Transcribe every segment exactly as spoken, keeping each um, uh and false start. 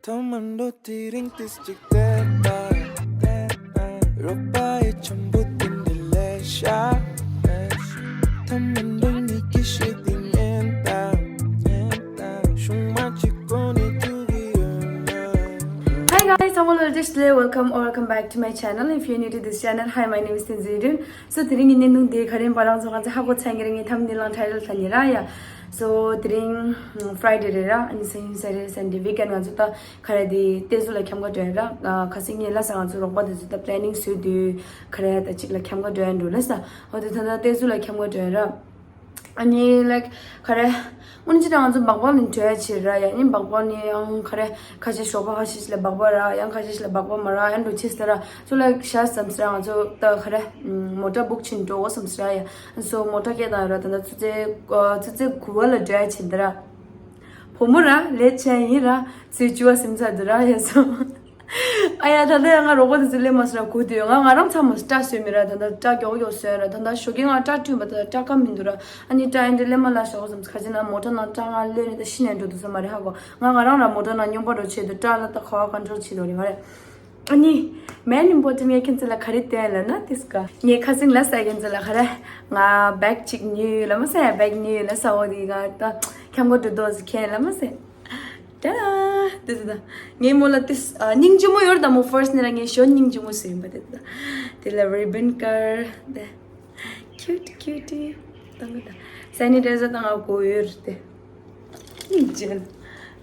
ཐོག་མར་འགྲོ་དེ་རིང་ཏིས་ཅིག་བལྟས་པ། རོགས་པ་ཡི་ཆེན་པོ་དེ་འདྲ་ལས་ཤ། ཐོག་མར་འགྲོ་ནི་ཀི་ཤི་དེ་ཉན་ད། ཉན་ད། ཤུང་མ་ཅིག་གོ་ནི་ཐུག་གི་ཡོད་ན། Hi guys, I'm Olol Dish today. Welcome or welcome back to my channel. If you're new to this channel, hi, my name is Tenzin Rin. So དེ་རིང་གི་བརྙན་ཐུང་དེ་ག་རེ་ཡིན་པ་རང་ཚོ་ང་ཚོ་ཧ་གོ་ཚར་གྱི་རེད། ངའི་ཐམ་ནེལ་དང་ཊའི་ཊལ་ལ་ཉེ་ར་ཡ། So དེ་རིང་Friday རེད་ར། ཨ་ནི་Saturday, Sunday, weekend ང་ཚོ་ད་ག་རེ་དེ་ཏེ་ཟུ་ལ་འཁྱམ་ག་འགྲོ་ཡ་ར། ཁ་སང་ངས་ལ་ས་ང་ཚོ་རོགས་པ་དེ་ཚོ་ད་པི་ལེ་ནིང་བཟོས་དུས་ག་རེ་ད་ཅིག་ལ་འཁྱམ་ག་འགྲོ་ཡ་འགྲོ་ལ་ས། འོ་དེ་ད་ད་ཏེ་ཟུ་ལ་འཁྱམ་ག་འགྲོ་ཡ་ར། ཨ་ནི་like ག་རེ། དངོས་གནས་ཅི་ད་ང་ཚོ་སྦག་སྦག་ནས་འགྲོ་ཡ་ཆེ་ར་ཡ། ཨ་ནི་སྦག་སྦག་ནས་ཡང་ག་རེ་ཁ་ཤས་ཞོགས་པ་ཁ་ཤས་ལ་སྦག་སྦག་ར། ཡང་ཁ་ཤས་ལ་སྦག་སྦག་མ་ར། ཡང་འགྲོ་ཆེ་ས་ར། So like ཤ་ཙམ་ས་ར་ང་ཚོ་ད་ག་རེ་མོ་ཊ་བུག་བྱིན་འགྲོ་འོ་ཙམ་ས་ར་ཡ། So མོ་ཊ་སྐད་བཏང་ཡོད་ར། ད་ད་ཆུ་ཚོད་ཆུ་ཚོད་དགུ་པ་ལ་འགྲོ་ཡ་ཆེ་འདི་ར། བུ་མོ་ར་ལས་བྱས་ཡིན་ར། ཚོད་བཅུ་པ་སིམ་ཚར་འདི་ར་ཡ། So ཨ་ཡ་ད་ལྟ་ཡང་ང་རོགས་པ་དེ་ཚོ་སླེབས་མ་སོང་ར། གོ་དུས་ང་ང་རང་ཚང་མ་སྐྲ་བཟོས་མེད་ར། ད་ལྟ་སྐྲ་མགྱོགས་མགྱོགས་བཟོས་ར། ད་ལྟ་ཞོགས་ཀས་ང་སྐྲ་བཀྲུས་པ་ད་ལྟ་སྐྲ་སྐམ་མི་འདུག་ར། ཨ་ནི་སྐྲ་ཨེ་འདྲ་སླེབས་མ་ལ་ཞོགས་ཙམ་ཁ་ཅིག་ན་མོ་ཊ་ནང་སྐྲ་ང་གློད་ནས་ད་ཤི་ནས་འགྲོ་འདུག་ས་མ་རེད་ཧ་གོ། ང་ང་རང་ར་མོ་ཊ་ནང་སྨྱོན་པ་འགྲོ་ཆེད་དུ་སྐྲ་ལ་ད་ཁ་བ་ཀོན་ཊོལ་བྱེད་དོ་རེད་མ་རེད། ཨ་ནི་མེན་ཨིམ་པོར་ཊེན་ཊི་ངས་ཁྱེད་ཚོ་ལ་ག་རེ་སྟོན་ལབ་ན་ཏིས་ཀ་ངས་ཁ་སང་ལ་ས་ཁྱེད་ཚོ་ལ་ག་རེ་ང་བེག་ཅིག་ཉོས་ལ་མ་ཟེར། བེག་ཉོས་ལ་ས་འོ་དེ་ང་ད་འཁྱམ་ག་འགྲོ་འདུག་ཟེར་ཁྱེད་ལ་མ་ཟེར། ད་དེ་དེ་ད་ངའི་མོ་ལ་དེ་ཨ་སྙིང་རྗེ་མོ་ཡོད་ད་མོ། ཕར་སི་ཊི་ནས་ར་ངའི་ཞོ་སྙིང་རྗེ་མོ་ཟེར་ཡིན་པ་དེ་ད། དེ་ལ་རི་བན་ཀར་དེ་ཁིའུ་ཊི་ཁིའུ་ཊི་དང་གི་ད་སེ་ནི་ཊའི་ཛར་དང་ང་གོ་ཡོད་རེད་དེ། སྙིང་རྗེ་ལ་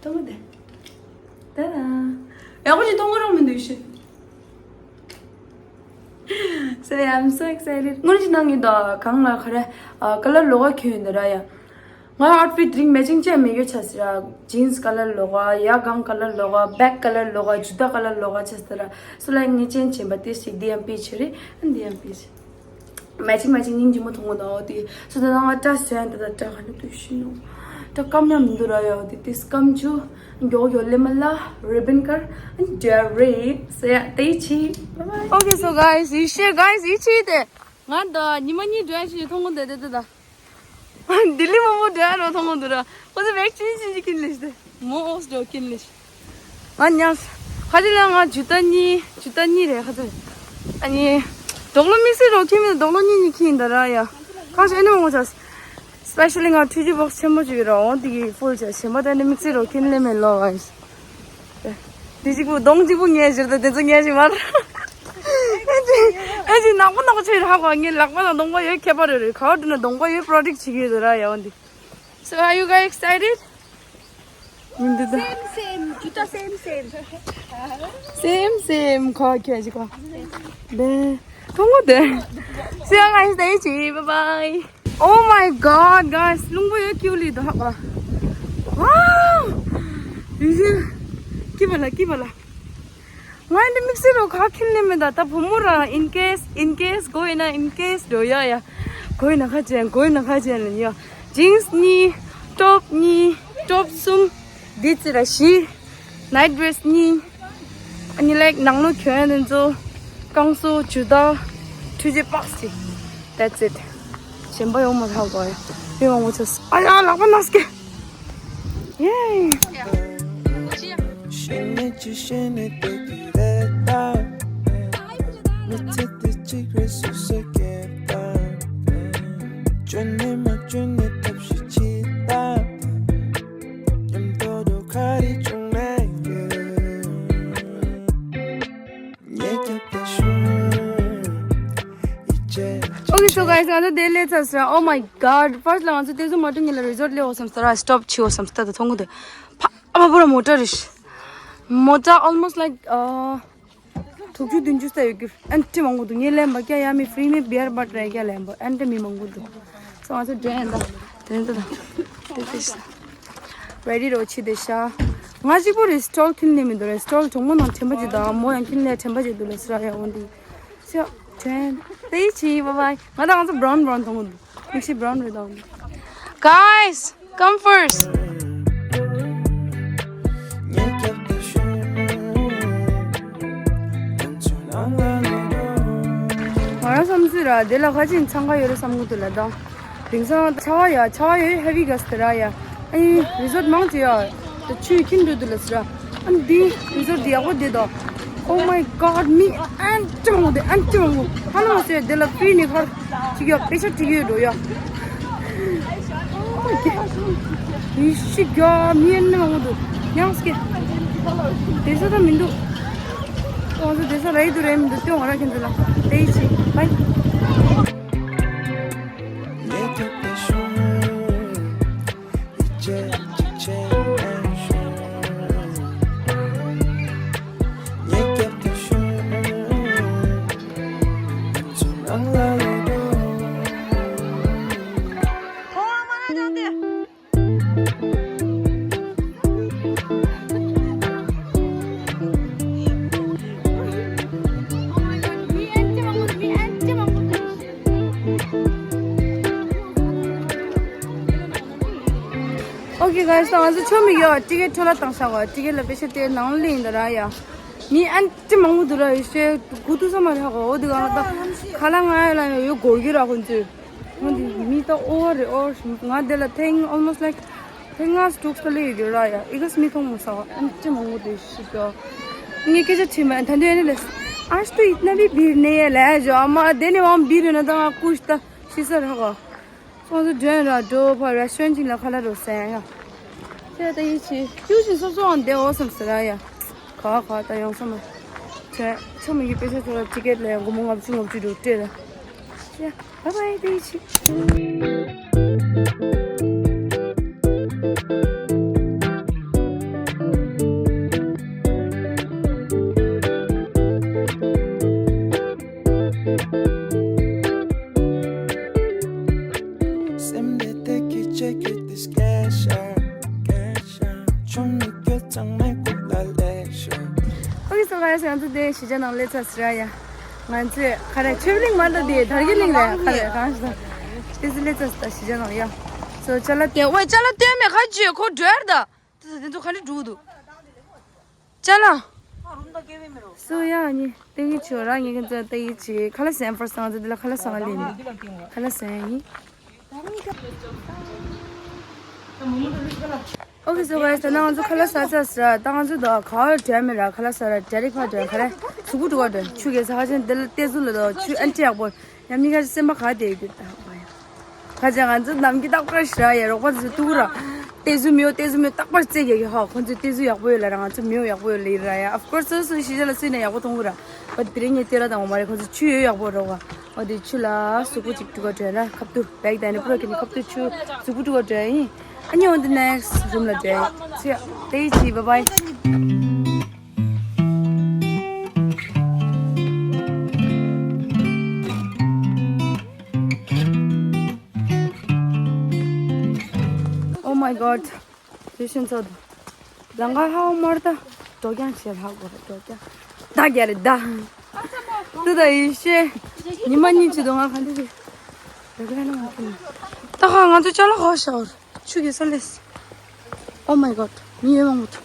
དང་གི་ད། ད་ད་ཡག་པོ་ཅིག་གཏོང་གི་རང་མི་འདུག་ཤི། So yeah, I'm so excited. དངོས་གནས་ནང་གི་ད་གང་ལ་ག་རེ་ཨ་ཀ་ལར་ལོགས་ཀ་གྱོན་ཡོད་འདི་ར་ཡ། ང་ཨའུ་ཊི་ཕིཊ་དེ་རིང་མེ་ཅིང་བྱས་མེད་གྱོད་ཆ་ཟེར་ར། ཇིན་སི་ཀ་ལར་ལོགས་ཀ་ཡ། གང་ཀ་ལར་ལོགས་ཀ། བེག་ཀ་ལར་ལོགས་ཀ། ཇུ་ཏ་ཀ་ལར་ལོགས་ཀ་ཆ་ཟེར་ར། So like ངས་ཅན་བྱས་པ་དེ་ཞིག་འདི་ཡང་པི་ཆེ་རེད། ཨ་འདི་ཡང་པི་ཆེ། མེ་ཅིང་མེ་ཅིང་སྙིང་རྗེ་མོ་མཐོང་གོ་ནོ་དེ། So ད་ང་སྐྲ་བཟོས་ཡ་འདི་ད་སྐྲ་ག་ནས་དུ་ཤི་ནོ། སྐྲ་སྐམ་ཡ་མི་འདུག་ར་ཡ། དེ་དེ་སྐམ་ཆུ་མགྱོགས་མགྱོགས་ལེ་མ་ལ་རི་བན་ཀར་ཨ་འདྲ་རེད། So yeah, དེ་ཆེ། Bye bye. Okay, so guys, ཡེ་ཤེས་guys, ཡེ་ཆེ་དེ། ང་ད་ཉི་མ་གཉིས་འགྲོ་ཡ་ཞིག་མཐོང་གོ་འདི་དེ་དེ་ད། ལྡི་ལི་མང་པོ་འགྲོ་ཡ་རོ་མཐོང་གོ་འདུག་ར། ཁོ་ཚོ་བེག་ཆུང་ཆུང་ཅིག་ཁྱེར་ལེ་ཤི་དེ། མོ་ཨོས་འགྲོ་ཁྱེར་ལེ་ཤི། ང་ཉལ། ཁ་ཅིག་ལ་ང་ཇུ་ཏ་གཉིས། ཇུ་ཏ་གཉིས་རེད་ཁ་ཚོད། ཨ་ནི་དོག་ལོ་དམིགས་བསལ་རོ་ཁྱེར་མེད། དོག་ལོ་གཉིས་གཉིས་ཁྱེར་ཡིན་ད་ར་ཡ། ཁ་ཤས་ཨེ་ནི་མང་པོ་ཆགས། Especially ང་ཐུགས་རྗེ་བོགས་ཆེན་པོ་ཅིག་ཡོད་ར། འོང་དེ་གི་ཕུལ་བྱས་གཞན་པ་ད་ནི་དམིགས་བསལ་རོ་ཁྱེར་ལེ་མེད་ལོ་guys། དེ་གཅིག་པུ་གདོང་གཅིག་པུ་ངས་བཞུར་ད་དེ་ཚོ་ངས་ཞིག་མ་ར། ཨེ་ཅི་ཨེ་ཅི་ནག་པོ་ནག་པོ་ཆེ་ར་ཧ་གོ། ངས་ལག་པ་དང་གདོང་པ་ཡོད་ཁྱད་པར་ཡོད་རེད། ག་བ་འགྲོ་ན་གདོང་པ་ཡོད་པྲོ་ཊེག་བྱེད་ཀྱི་ཡོད་ར་ཡ། འོན་ཏེ། So are you guys excited? མི་འདུག་ད། Same, same. ཇུ་ཏ་same, same. Same, same. ག་ཁྱེད་ཅི་ག་དེ། མཐོང་གོ་དེ། See you guys, དེ་ཅི། Bye bye. Oh my God, guys. རླུང་བུ་ཡོད་ཀྱི་ལི་དོ་ཧ་ག། Wow. ཡེ་ཤེས། ཀི་བ་ལ་ཀི་བ་ལ། ང་འདི་དམིགས་བསལ་རོ་ག་ཁྱེར་ལེ་མེད་ད། ད་བུ་མོ་ར་in case, in case དགོས་ཡིན་ན། in case འགྲོ་ཡ་ཡ། དགོས་ཡིན་ན་ཁ་ཅན། དགོས་ཡིན་ན་ཁ་ཅན་ལ་ཡ། ཇིན་སི་གཉིས། ཊོབ་གཉིས། ཊོབ་གསུམ། དེ་ཙི་ར་བཞི། ནའིཊ་ཌི་རེ་སི་གཉིས། ཨ་ནི་ལའིཀ་ནང་ལོགས་གྱོན་ཡ་དེ་ཚོ། བསྐང་གསོ། ཇུ་ཏ། ཐུགས་རྗེ་པགས་ཅིག That's it. གཞན་པ་ཡོང་མ་ཐག་གོ་ཡ། མི་མང་པོ་ཚོས་ཨ་ཡ་ལག་པ་ན་སྐེ། Yay. Okay, so guys, ང་ཚོ་དེ་སླེབས་ཚར་སོང་། Oh my God, first ལ་ང་ཚོ་ཏེ་ཟུ་མ་ཏོ་ཉིན་ལ་རི་ཛོར་སླེབས་འོ་བསམ་སྟེ་ར། སི་ཊོབ་བྱེད་འོ་བསམ་སྟེ་ད་མཐོང་གི་འདུག་ཕ་ཨ་ཕ་པུ་ར་མོ་ཊ་རེད། མོ་ཊ་almost like དྲུག་ཅུ་བདུན་ཅུ་ཙམ་ཡོད་ཀྱི། ཨན་ཊི་མང་པོ་འདུག་ངས་ལེན་པ་སྐྱ་ཡ་མི་ཕི་རི་མི་བི་ཡར་བཊ་རེ་སྐྱ་ལེན་པ། ཨན་ཊི་མི་མང་པོ་འདུག་སོང་ང་ཚོ་འདྲེན་ད་དེ་འདུག་ད་དེ་དེ་ཤ་རེ་ཌི་རོ་ཆི་དེ་ཤ། ང་གཅིག་པོ་རེད། སི་ཊོལ་ཁྱེར་ནས་མི་འདུག་རེད། སི་ཊོལ་གྲོགས་མོ་ནང་དྲན་པ་ཅིག་དང་མོ་ཡང་ཁྱེར་ནས་དྲན་པ་ཅིག་འདུག་ལ་སི་ར་ཡ་འོན་ཏེ་ཤ་དྲན་དེ་ཆི། Bye bye. ང་དང་ང་ཚོ་བྷ་རའུན་བྷ་རའུན་མཐོང་གི་འདུག་མིག་ཤེལ་བྷ་རའུན་རེད་དང་། Guys, come first. ང་རང་བསམ་ཚུལ་ར་དེ་ལ་ཁ་ཅིག་འཚང་ཁ་ཡོད་རེད་བསམ་གི་འདུག་ལ་དང་། དེང་སང་ཆར་པ་ཡ་ཆར་པ་ཡོད་ཧེ་བི་ག་སི་དེ་ར་ཡ། ཨ་ནི་རི་ཛོར་མང་ཆེ་ཡ་ད་ཆུ་ཁྱིམ་འགྲོ་འདུག་ལ་སི་ར། འདི་རི་སོར་འདི་ཡག་པོ་འདི་དོ། Oh my god, མི་ཨན་ཅི་མང་པོ་འདི། ཨན་ཅི་མང་པོ། ཧ་ལམ་མ་ཟད་འདི་ལ་ཕི་ནི་ཁར་ཅིག་ཡོད། པེ་ཤ་ཅིག་ཡོད་འགྲོ་ཡ། ཡི་ཤི་ག་མི་ཨན་མང་པོ་འདུག་ཡང་སྐད་དེ་ས་ད་མི་འདུག་ང་ཚོ་དེ་ས་ར་ཡི་འདུག་ར་མི་འདུག་སྟོན་བ་ར་ཁྱེད་ཚོ་ལ་དེ་ཡི་ཆི་བའི། Okay guys, ད་ང་ཚོ་ཆོ་མི་ཡོད། ཊི་ཀེ་ཊི་འཕྲོ་བརླག་བཏང་ཤག་གོ། ཊི་ཀེ་ཊི་ལ་པེ་ཤ་དེ་ནང་ལ་ཡིན་ད་ར་ཡ། མི་ཨན་ཅི་མང་པོ་འདུག་ར། ཡོད་ཤེས་གུ་ཐུག་ས་མ་རེད་ཧ་གོ། འོ་དེ་གང་ལ་ད་ཁ་ལག་ང་ཡ་ལ་ཡོད་གོ་གི་ར་ཁོང་ཚོས། འོ་དེ་མི་ད་ཨོ་བར་རེད། ཨོ་བར་ང་དེ་ལ་ཐེངས་almost like ཐེངས་ལྔ་དྲུག་ཙམ་སླེབས་ཡོད་ར་ཡ། ཨི་ག་སི་མི་མཐོང་མ་སོང་། ཨན་ཅི་མང་པོ་འདུག་ཤི་གོ། ངས་སྐད་ཆ་དྲིས་མ་ད་འདི་ཨ་ནི་ལས། आज तो इतना भी भीड़ नहीं है ལས་ཞོ། ཨ་མ་དེ་ནས་བང་བིར་ཡོད་ན་ད་ང་ཀུ་ཤི་ད་ཤི་ས་ར་ཧ་གོ། ཁོང་ཚོ་མགྲོན་ར་འགྲོ་ཕར་རེ་སི་ཊོ་རན་ཊི་ཅིག་ལ་ཁ་ལག་རོ་ཟ་ཡ། ཁྱེད་ད་ཡིད་ཆེས་ཁྱུ་ཞིག་སོ་སོའང་བསྡད་འོ་བསམ་ཟེར་ར་ཡ། ག་ག་ད་ཡོང་ས་མ། ཁྱེད་ཆོ་མི་གི་པེ་ཤ་ཚོ་ལ་ཊི་ཀེ་ཊི་ལ་ཡང་སྒོར་མོ་ལྔ་བཅུ་ལྔ་བཅུ་འགྲོ་སྤྲད་ལ། ཡ་བྷའི་བྷའི་ད་ཡིད་ཆེས། སེམས་དེ་དེ་གི་ཆེ་གི་དེ་སྐད་ཤར་སྐད་ཤར་ཆུང་མི་སྐད་ཚང་མའི་གུ་ལ་ལེགས་ཤོག Okay, so guys, ང་ཚོ་དེ་གཞིས་ཆགས་ནང་སླེབས་ཚར་ཟེར་ཡ། ང་ཚོས་ག་རེ་ཆོས་གླིང་མ་གཏོགས་དེ་དར་རྒྱས་གླིང་རེད་ག་རེ་གང་ཞིག་དང་དེ་ཚོ་སླེབས་ཚར་ཟེར་གཞིས་ཆགས་ནང་ཡ། So ཅ་ལག་སྟོན། ཝེ་ཅ་ལག་སྟོན་མེད་ཁ་ཅིག་ཁོ་འགྲོ་ཡར་ད། དེ་ཚོ་དེ་ཚོ་ག་འདྲ་འགྲོ་གི་འདུག་ཅ་ལག་སོ་ཡ་ནི་ཏེ་གི་ཆོ་ར་ངེད་ཀྱི་ཚོ་ཏེ་གི་ཆི་ཁ་ལག་ཟ་ཡིན། ཕར་སང་ཚོ་འདི་ལ་ཁ་ལག་ཟ་ང་ལེན་ནི་ཁ་ལག་ཟ་ཡིན། Okay, so guys, ད་ང་ཚོ་ཁ་ལག་ཟ་ཚར་ཟ། ད་ང་ཚོ་ད་ག་བར་འགྲོ་མེད་ར། ཁ་ལག་ཟ་ར་ཌའི་རེག་ཕར་འགྲོ་ག་རེ་གཟུགས་པོ་འགྲོ་ག་འགྲོ། ཆུ་གེ་ས་ཁ་ཆེན་འདི་ལ་ཏེ་ཟུ་ལ་དོ་ཆུ་ཨན་ཏི་ཡག་པོ་ཡ། མི་ཁ་ཆེ་སེམས་པ་ག་དེ་གི་ད། ཁ་ཅིག་ང་ཚོ་ནམ་གྱི་རྟག་པར་ཞི་ར་ཡ་རོགས་པ་ཚོས་ཏུ་ར། ཏེ་ཟུ་མིའོ་ཏེ་ཟུ་མིའོ་རྟག་པར་རྩེ་རྒྱག་གི་ཧ། ཁོང་ཚོས་ཏེ་ཟུ་ཡག་པོ་ཡོད་ལ་ར། ང་ཚོ་མིའོ་ཡག་པོ་ཡོད་ལ་ཡིན་ར་ཡ། Of course སོ་སོའི་གཞིས་ཆགས་ལ་སུས་ན་ཡག་པོ་མཐོང་གི་ར། བ་དེ་རིང་ངས་ཏེ་ར་དང་འོ་མ་རེད། ཁོང་ཚོ་ཆུ་ཡོད་ཡག་པོ་རོགས་ག་འོ་དེ་ཆུ་ལ་གཟུགས་པོ་ཅིག་དཀྲུག་ག་འགྲོ་ན་ཁབ་ཏུ་བེག་དང་ནི་པུ་ར་གི་ནི་ཁབ་ཏུ་ཆུ་གཟུགས་པོ་དཀྲུག་ག་འགྲོ་ཡིན། ཨ་ནི་on the next room ལ་འགྲོ་ཡིན། ཚེ་ཏེ་ཡི་ཆི་བ་བའི། Oh my god. དེ་ཤིན་ཚོད། ལང་ཀ་ཧའོ་མར་ད། འགྲོ་རྐྱང་བྱེད་ལྷག་དགོས་རེད། འགྲོ་རྐྱང་། ད་རྒྱ་རེད་ད། དུ་ད་ཡི་ཤེ། ཉི་མ་གཉིས་ཅི་དུ་ང་ག་འདི་གི། རེ་ག་ན་ང་ཁྱོད། ད་ཁ་ང་ཚོ་ཅ་ལག་ཧོ་ཤ་བར། ཆུ་གི་ས་ལེས། Oh my god. མི་ཡོད་མང་པོ་འདུག་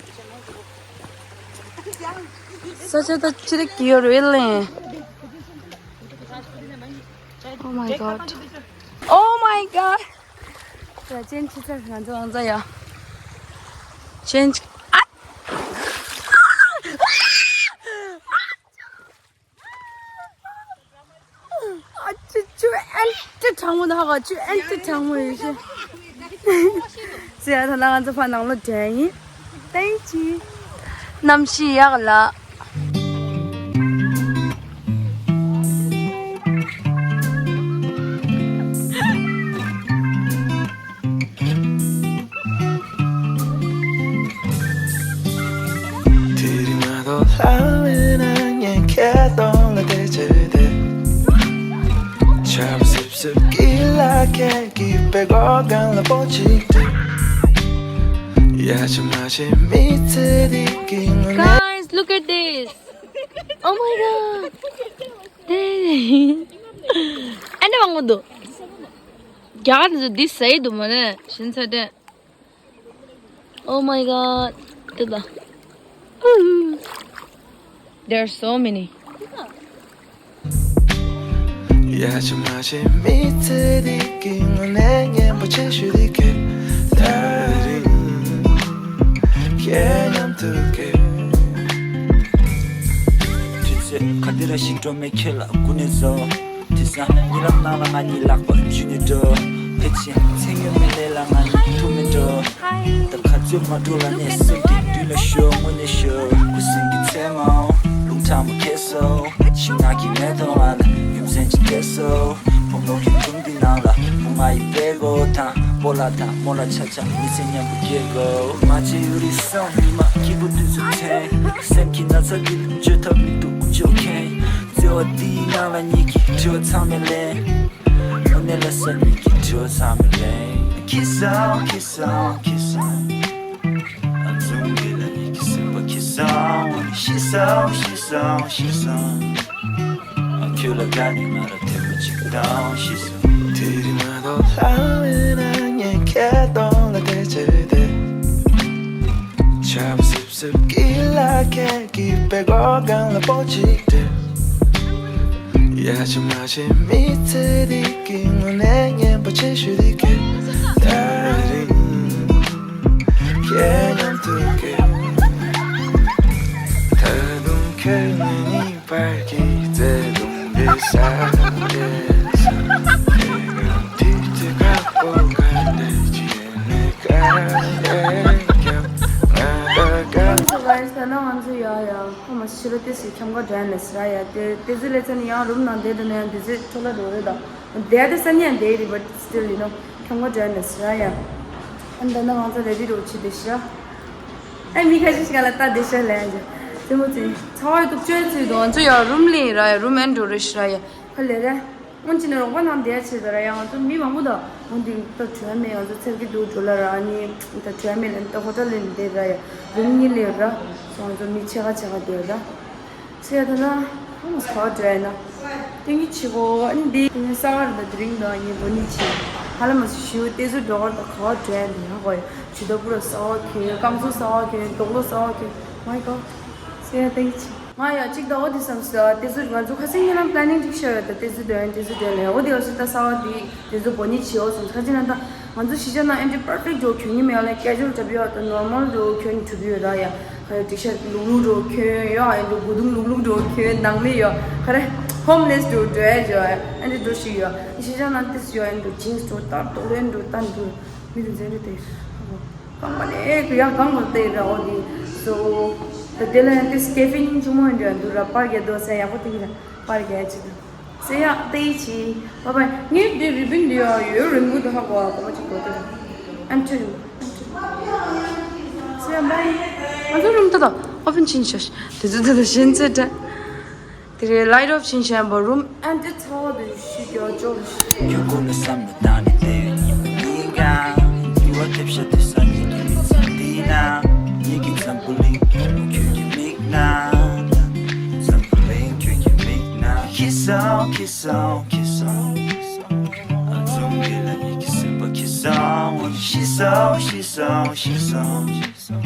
ས་ཆ་ད་ཅི་རིགས་ཀྱི་ཡོད་རེད་ལེ། Oh my god. Oh my god. ཅན་ཆི་ཚར་ང་ཚོ་ཨང་ཚ་ཡ། ཅན་ཆི། ཨ། ཨ་ཅི་ཆུ་ཨན་ཏི་གྲང་མོ་ད་ཧ་གོ། ཆུ་ཨན་ཏི་གྲང་མོ་ཡོད་ཤེ། ཟེར་ཡ་ད་ལ་ང་ཚོ་ཕ་ནང་ལོ་དྲན་ཡིན། ཏེང་ཅི། གནམ་གཤིས་ཡག་ལ། དེ་རིང་མ་གཏོགས་ལྷ་བས་ན་ངས་ཁྱེད་གདོང་ལ་བལྟས་བྱས་ཏེ། ཆར་པ་སིབ་སིབ་ཀྱི་ལ་ཁད་ཀྱི་པད་གོག་སྒང་ལ་པོ་གཅིག་སྒྲིལ། ཡ་ཆི་མ་ཆི་མི་ཚེ་འདི་གི་ངོ་ནས། Guys, look at this. Oh my god. Hey. ཨ་ནི་མང་པོ་འདུག་རྒྱ་གར་འདི་ཟེར་འདི་ཟེར་འདུག་མ་ནས་ཤིན་ཚ་དྲན། Oh my god. དེ་ལ། There are so many. ཡ་ཆི་མ་ཆི་མི་ཚེ་འདི་གི་ངོ་ནས་སྙན་པོ་ཆེ་ཞུ་འདི་གི། ད་རིང་། དུས་ཚོད་ག་དེ་ར་ཞིག་འགྲོ་མེད་ཁྱོད་ལ་སྐུ་ནས་བཟོ། དེ་སང་གཉིད་ལམ་ནང་ལ་ང་གཉིད་ལག་པ་འཇུས་ནས་འགྲོ། ཕལ་ཆེར་མཚན་ཡོད་མེད་ལས་ལ་ང་གཉིད་ཐུག་མེད་འགྲོ། ད་ག་ཚོད་མ་འགྲོ་ལ་ནས་སེམས་ཀྱི་མདུན་ལ་ཤོག་དངོས་གནས་ཤོག་ཁུ་སིམ་གྱི་མཚན་མོ་རླུང་ཁྲ་མོ་ཁྱེར་སོང་ཤིང་ནགས་ཀྱི་མེ་ཏོག་ང་ལ་རྒྱུ་མཚན་ཅིག་སྟེར་སོང་བུ་མོ་གི་སྒྲུང་འདི་ནང་ལ་བུ་མ་ཡི་པད་གོ་དང་སྤོ་ལགས་དང་རྨོ་ལགས་ཆ་ཆ་མི་ཚེ་མཉམ་པོ་སྐྱེལ་དགོས། མ་བྱེད་ཡུ་རི་སོང་མི་མ་སྐྱིད་པོ་དུས་སུ་འཐེན། སེམས་ཀྱི་ན་ཚ་འདི་ལ་བཅོས་ཐབས་མི་འདུག་འཇོག་མཁན། བརྩེ་བ་འདིའི་ནང་ལ་ཉིད་ཀྱི་དྲི་བ་ཚང་མས་ལན། དངོས་གནས་ལ་སེམས་ཉིད་ཀྱི་དྲི་བ་ཚང་མས་ལན། ཁྱི་སང་ཁྱི་སང་ཁྱི་སང་། ཨ་འཛུམ་གྱི་ལ་ཉིད་ཀྱི་སེམས་པ་ཁྱི་སང་། ཤི་སང་ཤི་སང་ཤི་སང་། ཨ་ཁྱོད་ལ་དགའ་ནས་ང་ལ་ཐེབས་པ་ཅིག་དང་ཤི་སོང་། དེ་རིང་མ་གཏོགས་ལྷང་ལེ་ན་ངས་ཁྱེད་གདོང་ལ་བལྟས་བྱས་བསྡད། ཆར་པ་སིབ་སིབ་ཀྱི་ལ་ཁད་ཀྱི་པད་གོ་སྒང་ལ་སྤོ་ཅིག་སྤྲད། ཡ་ཆི་མ་ཆི་མི་ཚེ་འདི་གི་དངོས་གནས་སྙན་པོ་ཆེ་ཤོས་འདི་གི་ད་རིང་ཁྱེད་མཉམ་དུ་གི་ད་དུང་ཁྱོད་ངའི་བར་གྱི་བརྩེ་དུང་འདི་ས་རེད་ས་རེད། དེ་དེ་ཁ་པོ་ག་འདྲ་བྱས་ནས་ག་རེ་ཀྱང་ང་ད་ག So guys, ད་ནང་ང་ཚོ་ཡ་ཡ་ཁོ་མ་ཤི་རོ་ཏེ་སི་ཁྱམ་ག་འགྲན་ལས་སི་ར་ཡ་ཏེ་ཏེ་ཟི་ལེ་ཚན་ཡང་རུམ་ནང་བསྡད་དུ་ནས་ཡང་ཏེ་ཟི་ཁྲོ་ལ་རོ་རེ་དང་བསྡད་དེ་སན་ཡང་བསྡད་རེད། But still, you know, ཁྱམ་ག་འགྲན་ལས་སི་ར་ཡ། ཨན་ད་ནང་ང་ཚོ་རེ་ཌི་རོ་ཆི་ཏེ་ཤི་ར། ཨ་མི་ཁ་ཤས་ཤིག་ལ་ལྟ་བདེ་ཤ་ལན་ཅེ། ཙེ་མོ་ཙེ། ཚ་བ་དུག་ཅོའི་ཚུལ་དུ་ང་ཚོ་ཡང་རུམ་ལེན་ར་ཡ་རུམ་ཨེན་འགྲོ་རེ་ཤི་ར་ཡ། ཁ་ལེ་རེ། སྔོན་ཅི་ནས་རོགས་པ་ནང་བསྡད་ཕྱིར་ད་ར་ཡ་ང་ཚོ་མི་མང་པོ་དང་འོན་ཏེ་ད་བྲོས་མེད། ང་ཚོ་ཚེར་གི་དུག་འགྲོ་ལ་ར་ནི་ད་བྲོས་མེད་ལ་ད་ཧོ་ཊལ་ལེན་བསྡད་ར་ཡ་རུམ་གཉིས་ལེན་ར། སོང་ང་ཚོ་མི་ཕྱེད་ཀ་ཕྱེད་ཀ་བསྡད་ར། ཚེ་ད་ན་ཧ་མ་སོ་བྲོས་ན། ཏིང་གི་ཆི་གོ་ཨ་ནི་འདི་ཏིང་གི་ས་བར་ད་དེ་རིང་ད་ངའི་འགྲོ་ནི་ཆི། ཧ་ལ་མ་སི་ཞིའུ་ཏེ་ཟུ་འགྲོ་གར་ད་ཁ་བ་བྲོས་འདི་ཧ་གོ་ཡ། ཇུ་ད་པུ་ར་ས་བ་ཁྱོད་རྐང་ཚོ་ས་བ་ཁྱོད་དོག་ལོ་ས་བ་ཁྱོད། My God. ཚེ་ཏིང་གི་ཆི། ང་ཡ་གཅིག་ད་འོ་དེ་བསམ་སོ་ཏེ་ཟུ་ང་ཚོ་ཁ་སང་ཉིན་ལ་པི་ལེ་ནིང་ཅིག་ཤོར་ཡོད་ད་ཏེ་ཟུ་འགྲོ་ཡ་ཏེ་ཟུ་འགྲོ་ལེ་འོ་དེ་བ་སི་ད་ས་བ་དེ་ཏེ་ཟུ་འགྲོ་ནི་ཆི་འོ་སོང་ཁ་ཅིག་ན་ད་ང་ཚོ་གཞིས་ཆགས་ན་ཨེ་འདྲ་པར་ཕེག་འགྲོ་ཁྱོད་ཉི་མེད་ལ་ཀེ་ཇུ་ཨལ་འགྲོ་ཡོད་ད་ནོར་མལ་འགྲོ་ཁྱོད་ནི་གྲུབ་ཡོད་ད་ཡ། ཁ་ཡ་ཊི་ཤར་ལུག་ལུག་འགྲོ་ཁྱོད་ཡོད་ཨེ་འགྲོ་གོས་ཐུང་ལུག་ལུག་འགྲོ་ཁྱོད་ནང་ལེ་ཡོད་ཁ་རེ་ཧོམ་ལེས་འགྲོ་འགྲོ་ཡ་ཇོ་ཨེ་འདྲ་འགྲོ་ཞིག་ཡོད་གཞིས་ཆགས་ན་ཏེ་སུ་ཡོད་ཨེ་འགྲོ་ཇིན་སི་འགྲོ་ད་དོག་ལེ་འགྲོ་ད་འགྲོ་མི་རུ་འཛེན་འགྲོ་ཏེ། རྐང་པ་ནས་ཡར་གང་གོ་ཏེ་ར་འོ་དེ། So ད་དེ་ལ་ཡང་ཏེ་སི་ཀེ་ཕེ་ནིང་ཆུང་མོ་འདྲ་འདུག་ར་པར་རྒྱག་དོ་ཟེར་ཡག་པོ་ཏིང་ར་པར་རྒྱག་ཅི་དང་། ཟེར་ཡག་ཏེ་ཡི་ཆི། བ་བ་ངས་དེ་རི་བིན་འདི་ཡ་ཡོད་རིན་གོ་དུ་ཧ་གོ་ཨ་གོ་མ་ཅིག་གོ་ཏེ། ཨན་ཆུ་རིན་ཨན་ཆུ། ཟེར་ཡག་བ་ཡི། ང་ཚོ་རུམ་ཏོ་ཏོ་ཨོ་ཕན་ཆིན་ཤ་ཤ་དེ་ཚོ་ཏོ་ཏོ་ཤིན་ཚེ་དྲ། དེ་རེད་ལའི་ཊི་ཨོཕ་ཕྱིན་བཞིན་པ་རུམ་ཨན་ཏི་ཚ་བ་དུ་ཤི་རྒྱག་ཅོག་ཤི། ཁྱོད་ཀུན་ནས་བསམ་བློ་བཏང་ནས་བསྡད་ཡོད་ཡིན་ག་ཡུ་བ་ཐེབས་ཤ་དུ་ས་ཉིད་ཀྱི་མི་ཚེ་འདི་ན་ངེད་ཀྱི་འཛམ་བུ་གླིང་ཁྱོད་ཀྱི་མིག་ན། འཛམ་བུ་གླིང་ཁྱོད་ཀྱི་མིག་ན། ཁྱི་སང་ཁྱི་སང་ཁྱི་སང་། ཨ་འཛུམ་གྱི་ལ་ཉིད་ཀྱི་སེམས་པ་ཁྱི་སང་ཤི་སང་ཤི་སང་ཤི་སང་།